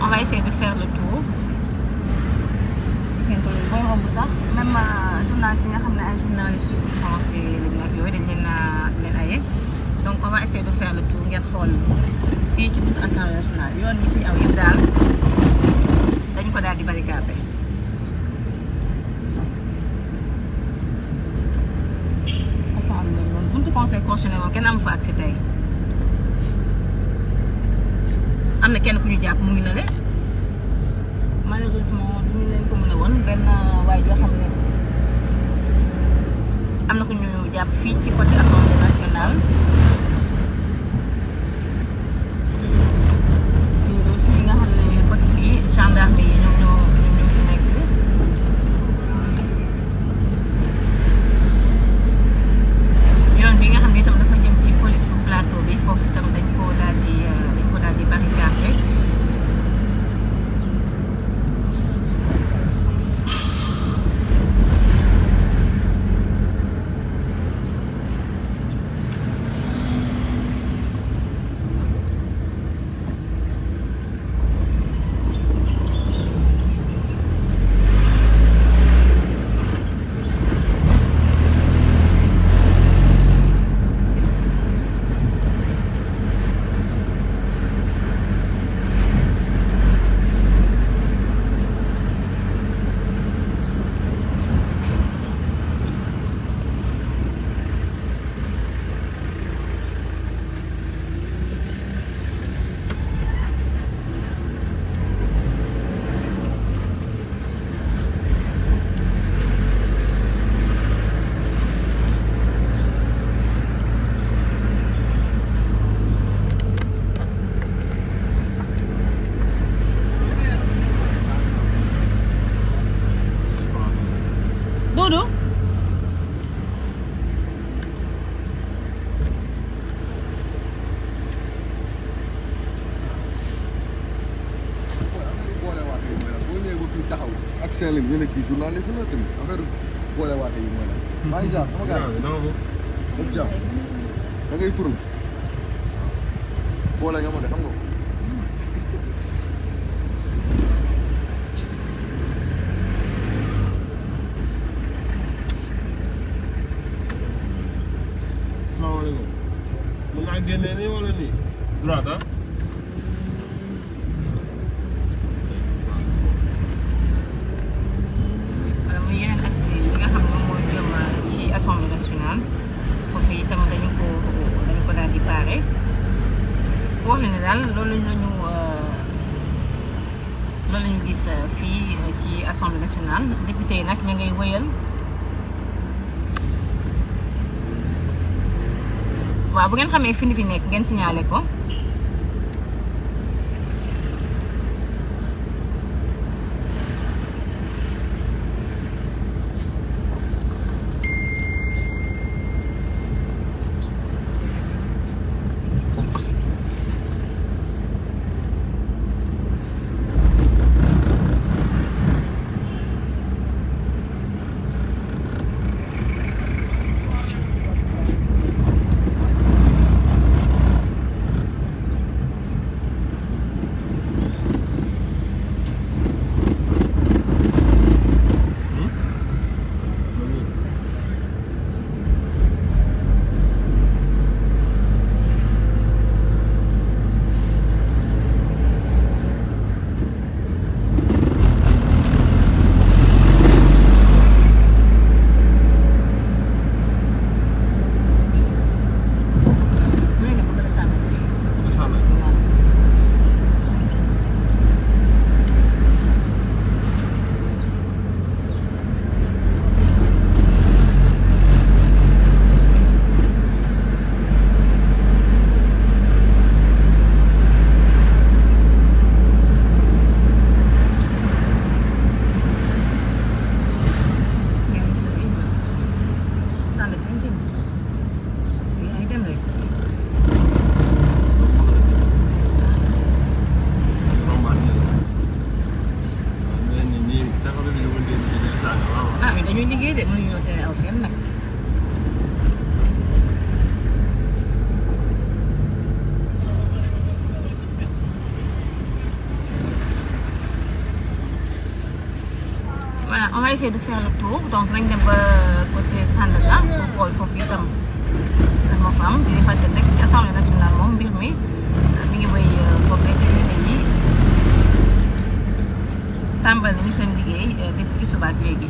On va essayer de faire le tour. C'est un peu bon romb sax même journaliste yi nga xam ne ay journaliste yu français lañ nekk yooyu dañ leen aye donc on va essayer de faire le tour ngeen xool fii ci buntu Assemblée nationale yoon yi fi aw yëpp daal dañ ko daal di barricade. Assemblée moom buntu conseil constitutionnel moom kenn amu fa accès tey. am na kenn ku ñu jàpp mu ngi na le malheureusement duñu leen ko mën a woon benn waay joo xam ne am na ku ñu jàpp fii ci côté Assemblée nationale fii nga xam ne côté bii gendarme yi ñoom ñoo fi nekk yoon bi nga xam ne itam dafa jëm ci police plateau bi foofu itam dañ ko daal di barricade. Doudou taxaw ak seen lim ñu ne kii journaliste la tamit affaire boole waate yi mooy la maa ngi jaar sama gars yi jàmm da ngay tourné boole nga ma de xam nga asalaamaaleykum mën naa génnee nii wala nii droite ah daal loolu la ñu gis fii ci assemblée nationale député yi nag ña ngay wëyal waaw bu ngeen xamee fi nit yi nekk ngeen signalé ko. Dañuy liggéey de mënuñoo tere aw fenn nag. Voilà, on va essayer de faire le tour donc nañ dem ba côté Sandaga pour xool foofu itam lan moo fa am di fàttali rek ci assemblée nationale moom mbir mi ngi wéy foofu député yi tàmbal nañu seen liggéey depuis suba ak léegi.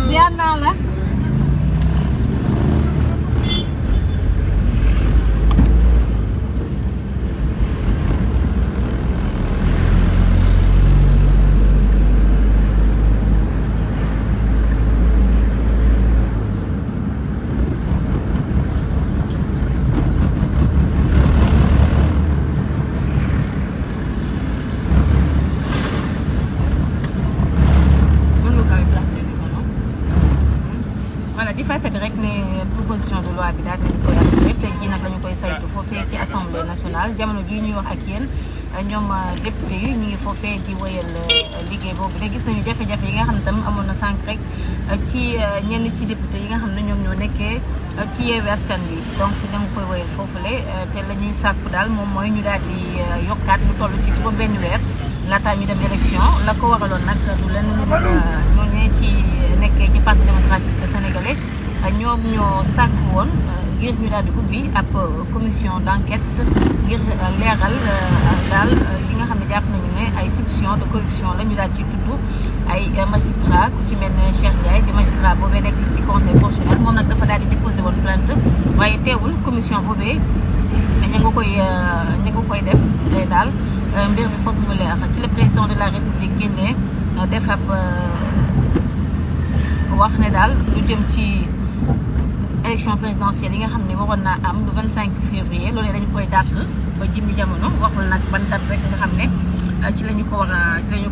Ziar naa la. di fàttali rek ne proposition de loi bi daal dañu koy assuré tey jii nag lañu koy saytu foofee ci assemblée nationale jamono jii ñuy wax ak yéen ñoom député yi ñu ngi foofee di wéyal liggéey boobu de gis nañu jafe-jafe yi nga xam ne tam amoon na sànq rek ci ñenn ci député yi nga xam ne ñoom ñoo nekkee ci Yewwi Askan Wi donc dama koy wéyal foofule te la ñuy sàkku daal moom mooy ñu daal di yokkaat lu toll ci juróom benn weer laataa ñu dem élection la ko waraloon nag du leen ci nekkee ci parti démocratique sénégalais ñoom ñoo sàkk woon ngir ñu daal di ubbi ab commission d'enquête ngir leeral daal li nga xam ne jàpp nañu ne ay soupçons de corruption la ñu daal ci tudd ay magistrat ku ci mel ne Cheikh Ndiaye di magistrat boobee nekk ci conseil constitutionnel moom nag dafa daal di déposé woon plainte waaye teewul commission boobee ña nga koy def day daal mbir mi foog mu leer ci le président de la république génnee def ab wax ne daal lu jëm ci élection présidentielle yi nga xam ne waroon naa am le 25 février loolu dañu koy dàq ba jimmi jamono waxul nag ban date rek nga xam ne ci la ñu ko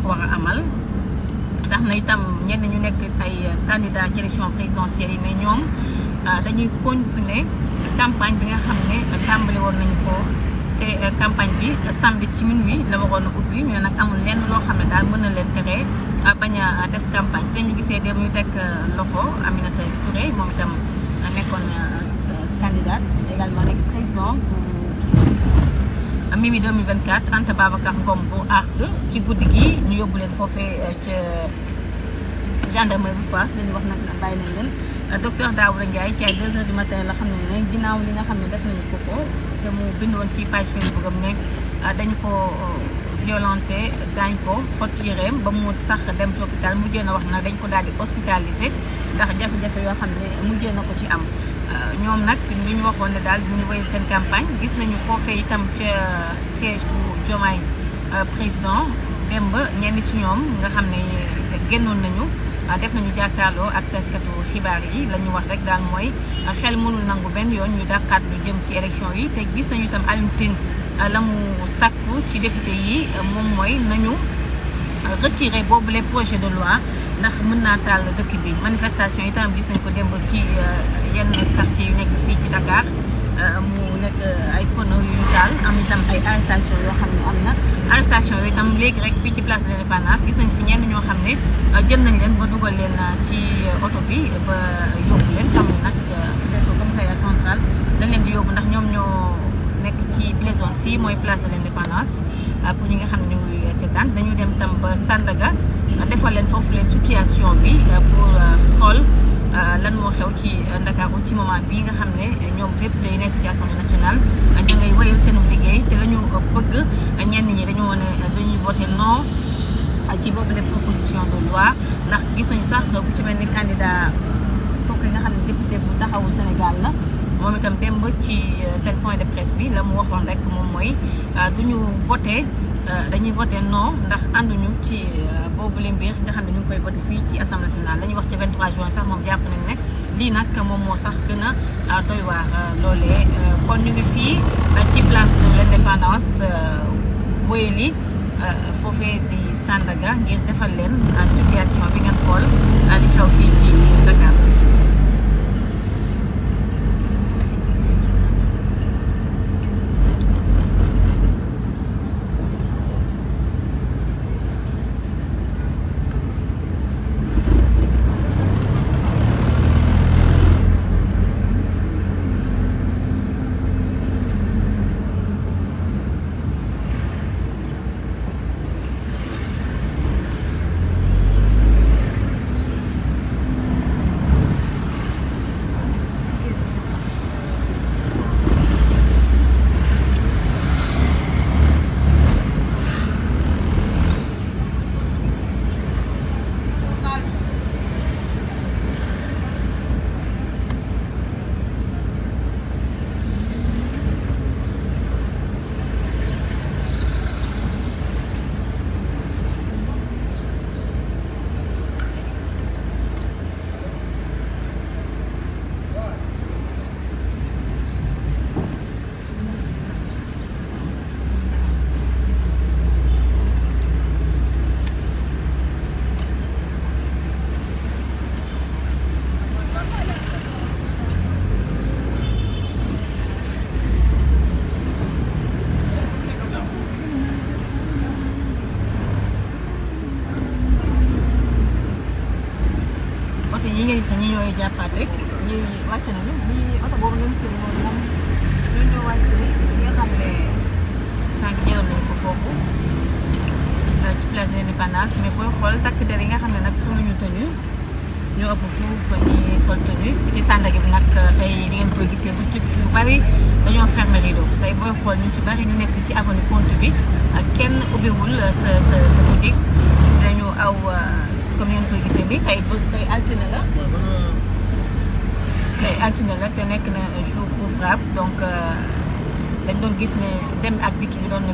war a amal tax na itam ñenn ñu nekk ay candidat ci élection présidentielle yi ne ñoom dañuy continuer campagne bi nga xam ne tàmbali woon nañu ko te campagne bi samedi ci minuit la waroon a ubbi ñu ne nag amul lenn loo xam ne daal mën na leen tere bañ a def campagne ci lañu gisee dem ñu teg loxo Aminata Touré moom itam nekkoon candidat également nekk président Mimi 2024 Anta Babacar Ngom bu ARC ci guddi gi ñu yóbbu leen foofee ca gendarmerie bu Fass lañu wax nag bàyyi nañ leen docteur Daouda Ndiaye ci ay 2 heures du matin la xam ne ginnaaw li nga xam ne def nañu ko te mu bindoon ci page Facebook am ne dañu ko violenté gaañ ko xott yéreem ba mu sax dem ci hôpital mujjee na wax nag dañ ko daal di hospitalisé ndax jafe-jafe yoo xam ne mujjee na ko ci am ñoom nag li ñu waxoon ne daal ñu wéyal seen campagne gis nañu foofee itam ca siège bu Diomaye président démb ñenn ci ñoom nga xam ne génnoon nañu def nañu jàkkaarloo ak taskatu xibaar yi la ñu wax rek daal mooy xel mënul nangu benn yoon ñu dàqaat lu jëm ci élection yi te gis nañu itam Alioune Tine la mu sàkku ci député yi moom mooy nañu retirer boobu les projets de loi ndax mën naa taal dëkk bi manifestation yi itam gis nañ ko démb ci yenn quartier yu nekk fii ci Dakar mu nekk ay pneu yu ñu taal am itam ay arrestation yoo xam ne am na arrestation yooyu itam léegi rek fii ci place de l'Indépendance gis nañ fi ñenn ñoo xam ne jël nañ leen ba dugal leen ci oto bi ba yóbbu leen xam ne nag peut-être commissariat central dañ leen di yóbbu ndax ñoom ñoo nekk ci Blaison fii mooy place de l'Indépendance pour ñi nga xam ne ñu ngi seetaan dañu dem tam ba Sandaga defal leen foofu les situation bi pour xool lan moo xew ci Ndakaaru ci moment bii nga xam ne ñoom lépp day nekk ci Assemblée nationale ña ngay wéyal seen liggéey te la ñu bëgg ñenn ñi dañoo ne dañuy voter non ci boobu les proposition de loi ndax gis nañu sax bu ci mel ni candidat kooku yi nga xam ne député bu taxawu Sénégal la moom itam démb ci seen point de presse bi la mu waxoon rek moom mooy duñu voter dañuy voté non ndax ànduñu ci boobu le mbir nga xam ne ñu ngi koy voté fii ci Assemblée nationale la ñuy wax ci 23 juin sax moom jàpp nañ ne lii nag moom moo sax gën a doy waar loolee kon ñu ngi fii ci place de l'Indépendance Wéyeli foofee di Sandaga ngir defal leen situation bi ngeen xool li xew fii ci Dakar. ñi ngeen gis ñi ñooy jàppaat rek ñi wàcc nañu ñi oto boobu ngeen si moom ñoo ñoo wàcce ñi nga xam ne sànq jëloon nañu ko foofu ci place de l'Indépendance mais booy xool takk der yi nga xam ne nag soluñu tenue gisee boutique yu bari dañoo fermer rideau tey booy xool ñu ci bari ñu nekk ci avenue Ponte bi ak kenn ubbiwul sa boutique dañu aw comme ngeen koy gisee ni tey altine la te nekk na jour ouvrable donc dañ doon gis ne dem ak dikk bi doon na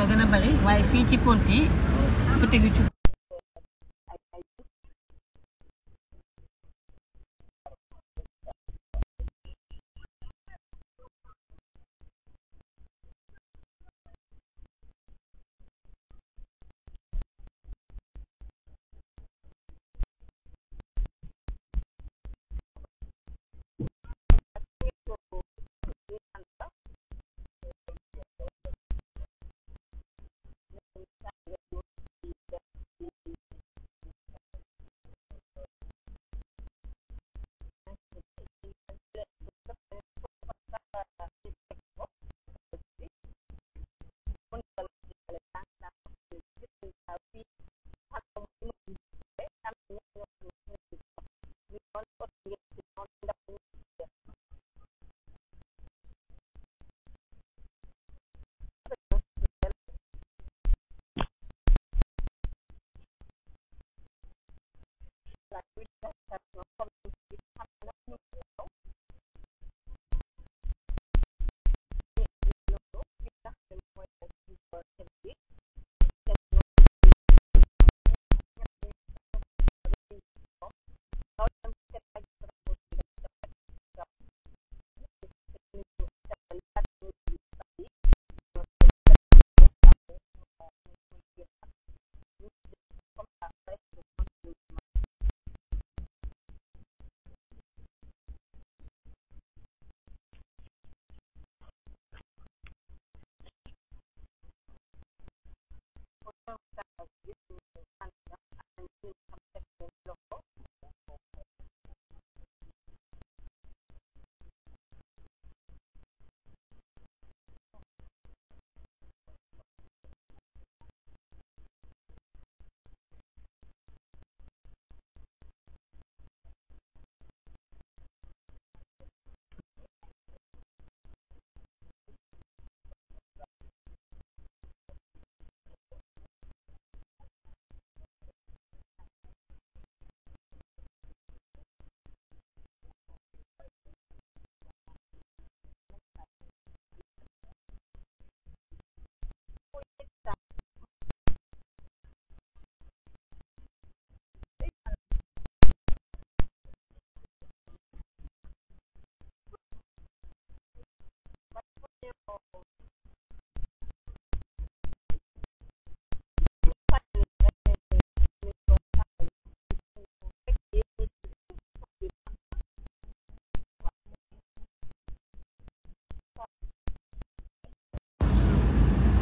gën a bari waaye fii ci Ponte yi boutique yu ci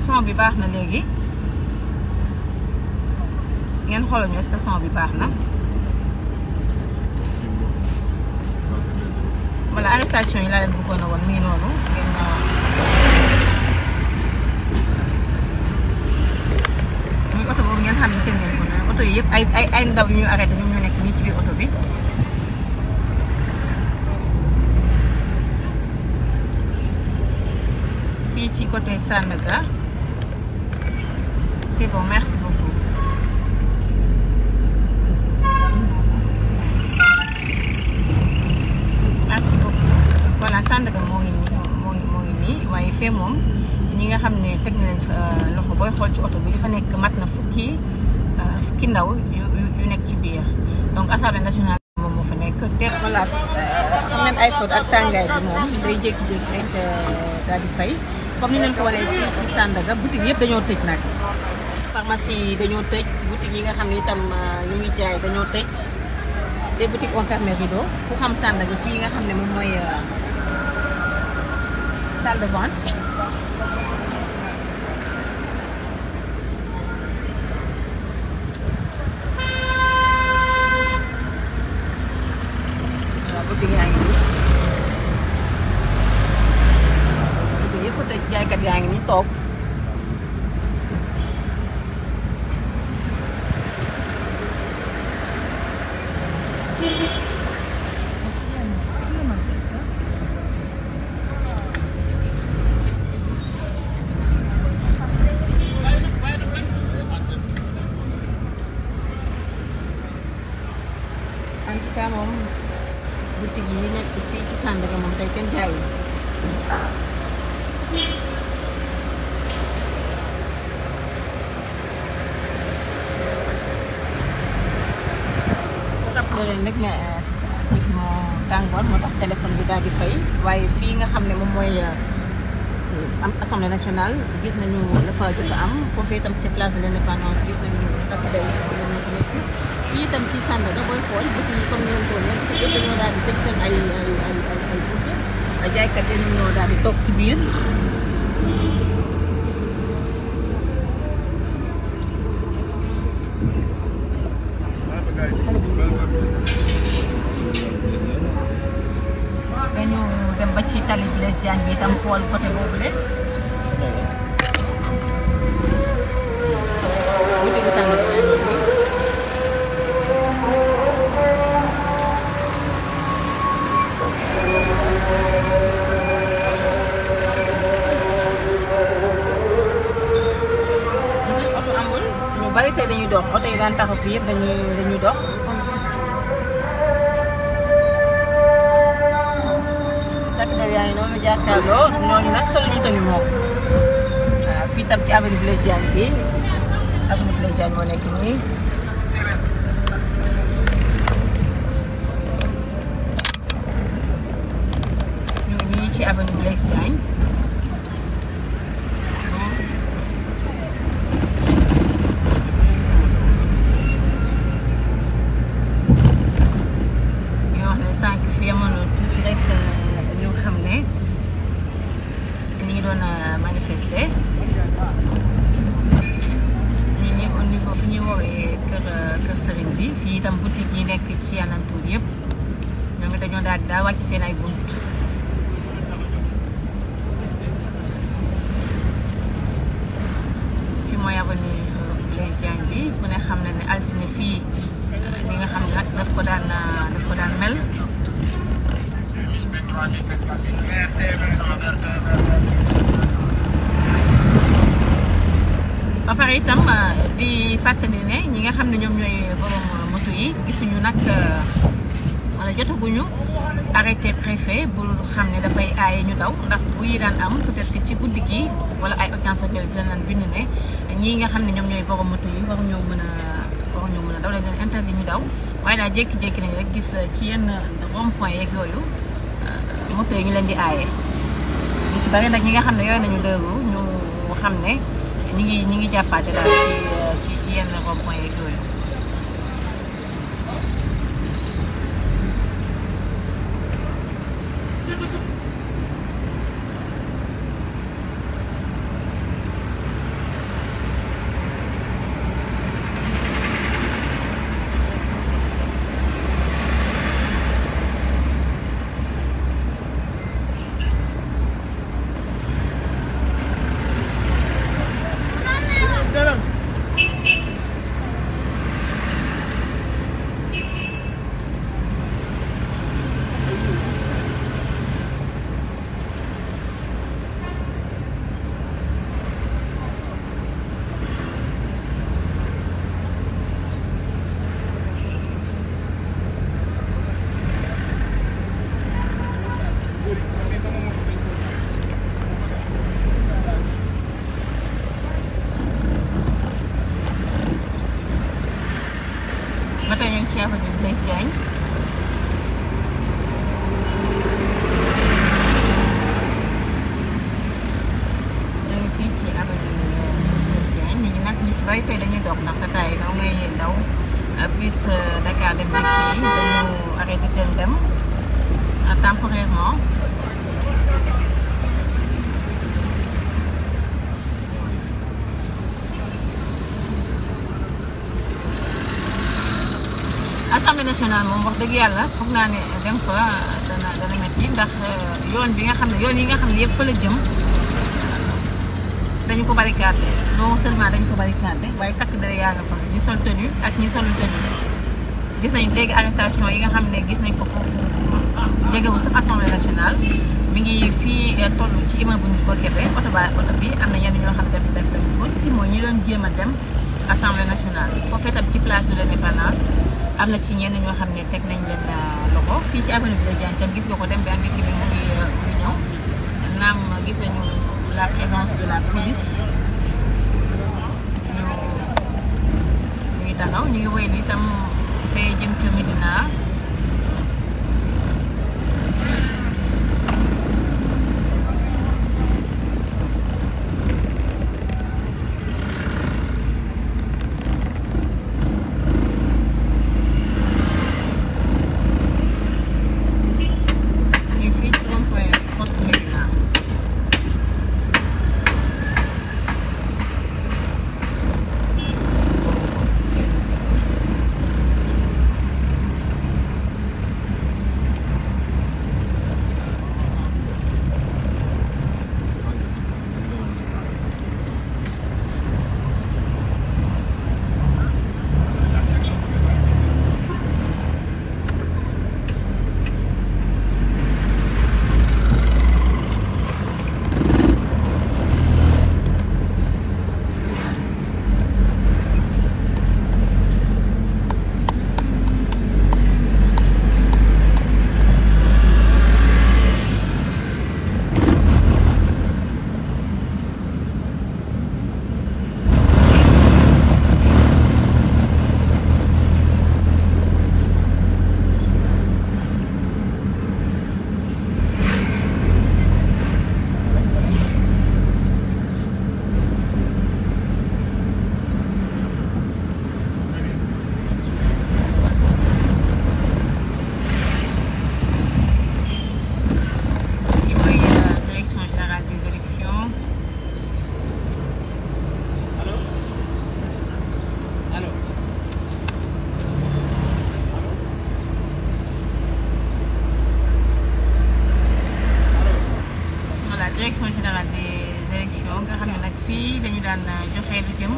son bi baax na léegi ngeen xoolal ñu est-ce que son bi baax na wala arrestation yi laa leen bëggoon a woon mii noonu ngeen muy oto boobu ngeen xam ne seen ngeen ko ne oto yi yëpp ay ndaw yu ñu arrêté ñoom ñu nekk nii ci biir oto bi fii ci côté Sandaga. C'est bon, merci beaucoup. Merci beaucoup. Voilà, Sandaga moo ngi nii waaye fee moom ñi nga xam ne teg nañ fa loxo booy xool ci oto bi li fa nekk mat na fukki ndaw yu nekk ci biir donc Assemblée nationale moom moo fa nekk te voilà xam ngeen ay faute ak tàngaay bi moom day jékki-jékki rek daal di fay comme ni leen ko wanee fii ci Sandaga boutique yëpp dañoo tëj nag. pharmacie yi dañoo tëj boutique yi nga xam ne itam ñu ngi jaay dañoo tëj les boutiques ont fermé rideau ku xam Sandaga fii nga xam ne moom mooy salle de vente waaw boutique yaa ngi nii boutique yëpp tëj jaaykat yaa ngi nii toog boutique yi nekk fii ci Sandaga moom tey kenn jaayul. léeg-léeg nag ne xiif moo tàngoor moo tax téléphone bi daal di fay waaye fii nga xam ne moom mooy am assemblée nationale gis nañu dafa jot a am foofee itam ci place de l'indépendance gis nañu takk day ñoom ñoo fa nekk fii itam ci Sandaga booy xool boutique yi comme ni ngeen ko wane yëpp dañoo daal di teg seen ay buntu jaaykat yi ñoo daal di toog si biir. dañu dem ba ci tali Blaise Diagne bi itam xool côté boobule. boutique Sandaga yaa ngi fi. oto amul ñu bari tey dañuy dox oto yi daan taxaw fii yëpp dañuy dox. takk der yaa ngi noonu jàkkaarloo ñooñu nag solo ñu tamit moom waaw fii tam ci avenue Blaise Diagne bi avenue Blaise Diagne moo nekk nii ñu ngi nii ci avenue Blaise Diagne ñu wax ne sànq fi amoon tuuti rek ñu xam ne ñu ngi doon manifester ñu ngi au niveau fi ñuy woowee kër sëriñ bi fii itam boutique yi nekk ci alentour yëpp ñoom it dañoo daal wàcc seen ay bunt fi mooy avenue Blaise Diagne bi ku ne xam na ne altine fii li nga xam ne nag daf ko daan mel. ba pare itam di fàttali ne ñi nga xam ne ñoom ñooy borom moto yi gisuñu nag wala jotaguñu arrêté préfet bu xam ne dafay aaye ñu daw ndax bu yi daan am peut-être que ci guddi gi wala ay audience ak yooyu dinañ bind ne ñii nga xam ne ñoom ñooy borom moto yi waruñoo mën a daw dañ leen interdit ñu daw waaye daal jékki-jékki nañ rek gis ci yenn rond-point yeeg yooyu moto yi ñu leen di aaye ñu ci bari nag ñi nga xam ne yooyu nañu dëru ñu xam ne ñi ngi jàppaate daal ci yenn rond-point yeeg yooyu. ba tey ñu ngi ci avenue Blaise Diagne ñu ngi fii ci avenue Blaise Diagne nit ñi nag ñu ci bari tey dañuy dox ndax tataay yi ngay daw plus Dakar dem dikk yi dañu arrêté seen dem temporairement. Assemblée nationale moom wax dëgg yàlla foog naa ne dem fa dana metti ndax yoon bi nga xam ne yoon yi nga xam ne yëpp fa la jëm dañu ko barricade non seulement dañu ko barricade waaye takk dara yaa nga fa ñi sol tenue ak ñi solul tenue gis nañu léegi arrestation yi nga xam ne gis nañ ko foofu jegewu sax Assemblée nationale mi ngi fii toll ci immeuble bu ko Kébé oto bi am na ñenn ñoo xam ne def nañu ko ci mooy ñi doon jéem a dem Assemblée nationale foofee tam ci place de l'Indépendance am na ci ñenn ñoo xam ne teg nañ leen loxo ko fii ci avenue Blaise Diagne tam gis nga ko dem bi ak dikk bi mu ngi ñëw naam gis nañu la présence de la police ñu ngi taxaw ñu ngi wéy ni tam fee jëm ca Médina direction générale des élections nga xam ne nag fii dañu daan joxe lu jëm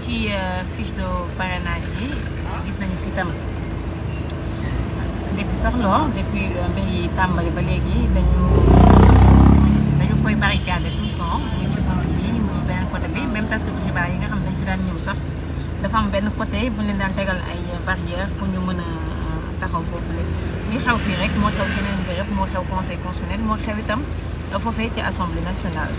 ci fiche de parrainage yi gis nañu fi tam depuis sax loo depuis mbir yi tàmbali ba léegi dañu koy barricade tout le temps muy ci bunt bi muy beneen côté bi même taskatu xibaar yi nga xam ne dañu fi daan ñëw sax dafa am benn côté bu ñu leen daan tegal ay barrières pour ñu mën a taxaw foofu la li xew fii rek moo xew yeneen béréb moo xew conseil constitutionnel moo xew itam foofee ci assemblée nationale.